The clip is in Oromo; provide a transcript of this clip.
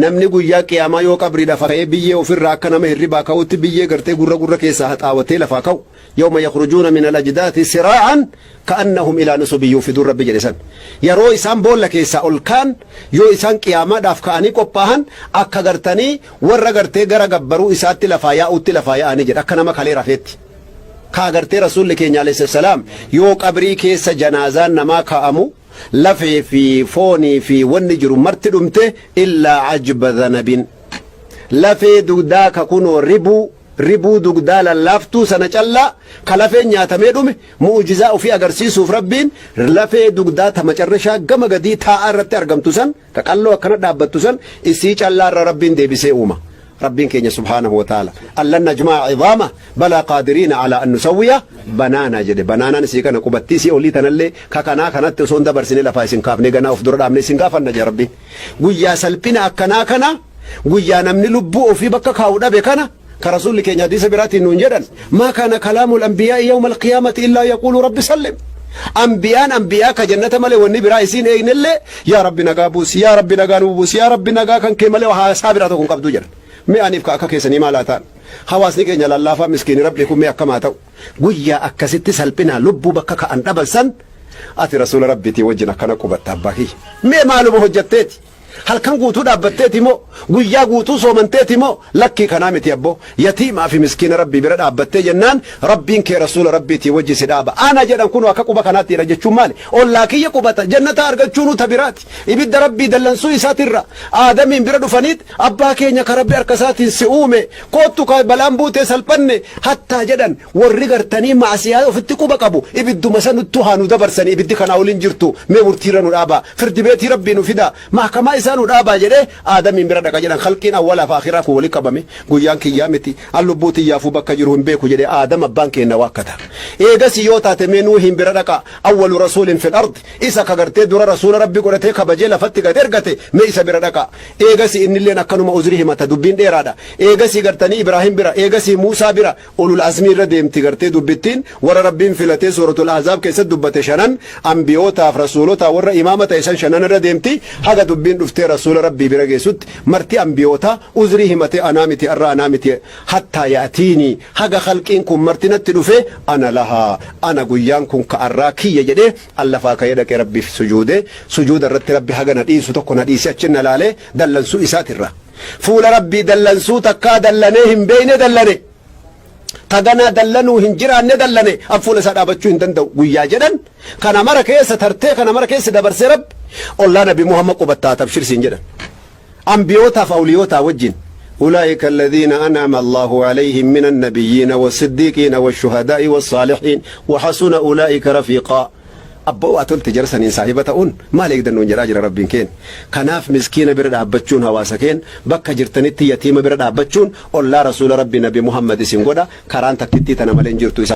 Namni guyyaa qiyaamaa yoo qabrii lafa ka'ee biyyee ofirraa akka nama hirribaa ka'utti biyyee gartee gurra gurra keessaa haxaawatee lafaa ka'u. Yawma yakhrujuuna min al-ajdaati siraa'an ka'annahum ilaa nusubin yuufiduun Rabbi jedhe san. Yeroo isaan boolla keessaa ol ka'an, yoo isaan qiyaamaadhaaf ka'anii qophaahan, akka gartanii warra gartee gara gabbaruu isaatti lafaa yaa'uutti lafaa yaa'anii jedha, akka nama kalee rafeetti. Kaa gartee Rasuulli keenya alayhi salaam yoo qabrii keessa janaazaan namaa kaa'amu lafee fi foonii fi wanni jiru marti dhumte, illaa ajba dhanabin, lafee dugdaa ka kunoo ribuu ribuu dugdaa lallaaftuu sana callaa ka lafeen nyaatamee dhume. Mu'ujizaa ofii agarsiisuuf Rabbiin lafee dugdaa ta macarrashaa gama gadii taa'aa irratti argamtu san, ta qalloo akkana dhaabbattu san, isii callaa irra Rabbiin deebisee uuma. Rabbiin keenya subhaanahu wa ta'ala allan najma'a cidaama balaa qaadiriina alaa an nusawwiya banaanaa jedhe. Banaanaan isii kana qubattii isii olii tanallee ka kanaa kanatti osoo hin dabarsine lafaa isin kaafnee ganaa of dura dhaabne isin gaafanna jedhe Rabbiin. Guyyaa salphina akkanaa kana, guyyaa namni lubbuu ofii bakka kaa'u dhabe kana, ka Rasuulli keenya hadiisa biraatiin nuun jedhan: maa kaana kalaamul anbiyaa'i yawma alqiyaamati illaa yaquulu rabbi sallim. Anbiyaan anbiyaa ka jannata malee wanni biraa isiin eegnellee, yaa Rabbi nagaa buusi, yaa Rabbi nagaa nu buusi, yaa Rabbi nagaa kan kee malee haasaa biraa tokko hin qabdu jedhan. Mee aniif ka akka keessanii maal haa ta'an? Hawaasni keenya lallaafaa miskiini Rabbi kun mee akkam haa ta'u? Guyyaa akkasitti salphinaa lubbuu bakka ka'an dhaban san ati Rasuula Rabbiitii wajjin akkana qubatta. Abbaa kiyya, mee maaluma hojjatteeti? Halkan guutuu dhaabbatteeti moo? Guyyaa guutuu soomanteeti moo? Lakkii, kanaa miti abboo. Yatiimaa fi miskiina Rabbii bira dhaabbattee jennaan Rabbiin kee Rasuula Rabbiitii wajji si dhaaba. Ana jedhan kunoo akka quba kanaatti jedhan jechuun maali? Ollaa kiyya qubata jannata argachuunuu ta biraati. Ibidda Rabbii dallansuu isaatirra Aadamiin bira dhufaniit, abbaa keenya ka Rabbi harka isaatiin si uume, koottu ka balaan buutee salphanne hattaa jedhan. Warri gartanii ma'asiyaa ofitti quba qabu ibidduma sanuttuu haa nu dabarsanii, ibiddi kanaa olin jirtu, mee murtiirra nu dhaabaa, firdi beetii Rabbii nu fidaa, mahkamaa isaa nu dhaabaa jedhee Aadamiin bira dhaqa jedhan. Khalqiin awwalaa fi akhiraa kun wali qabame, guyyaan kiyyaa miti, an lubbuu tiyyaafuu bakka jiru hin beeku jedhee Aadam abbaan keenna waakkata. Eegasi yoo taate mee Nuuhiin bira dhaqa, awwalu rasuulin fil ardi, isa ka gartee dura rasuula Rabbi godhatee kabajee lafatti gad ergate, mee isa bira dhaqa. Eegasi innilleen akkanuma uzri himata, dubbiin dheeraadha. Eegasii gartanii Ibraahim bira, eegasii Muusaa bira, ulul azmii irra deemti gartee dubbittiin. Warra Rabbiin filatee Suuratul Ahzaab keessatti dubbate shanan, anbiyootaaf rasuulotaa warra imaama ta'e san shanan irra deemti, haga dubbiin dhuftee Rasuula Rabbii bira geessutti marti anbiyootaa uzrii himatee, anaa miti arra, anaa miti, hattaa ya'tiinii, haga khalqiin kun marti natti dhufee, ana lahaa, ana guyyaan kun ka arraa kiyya jedhee an lafaa ka'ee dhaqee Rabbiif sujuude. Sujuuda irratti Rabbi haga na dhiisu tokko na dhiise, achin na laalee dallansuu isaatirra fuula Rabbii dallansuu takkaa dallanee hin beeyne dallane, taganaa dallanuu hin jiraanne dallane, an fuula isaa dhaabachuu hin danda'u guyyaa jedhan kana mara keessa tartee kana mara keessa dabarsee Rabbi ollaa Nabi Muhammad qubattaa tabshir siin jedhan, ambiyootaaf awliyootaa wajjin. أولئك الذين أنعم الله عليهم من النبيين والصديقين والشهداء والصالحين وحسن أولئك رفيقا. Abboo, haa tolte jara saniin saahiba ta'uun, maal eegdan nuun jedhaa jira Rabbiin keen. Kanaaf miskiina bira dhaabbachuun, hawaasa keen bakka jirtanitti yatiima bira dhaabbachuun ollaa Rasuula Rabbi Nabi Muhammad isin godha. Karaan takkittii tana malee hin jirtu isa.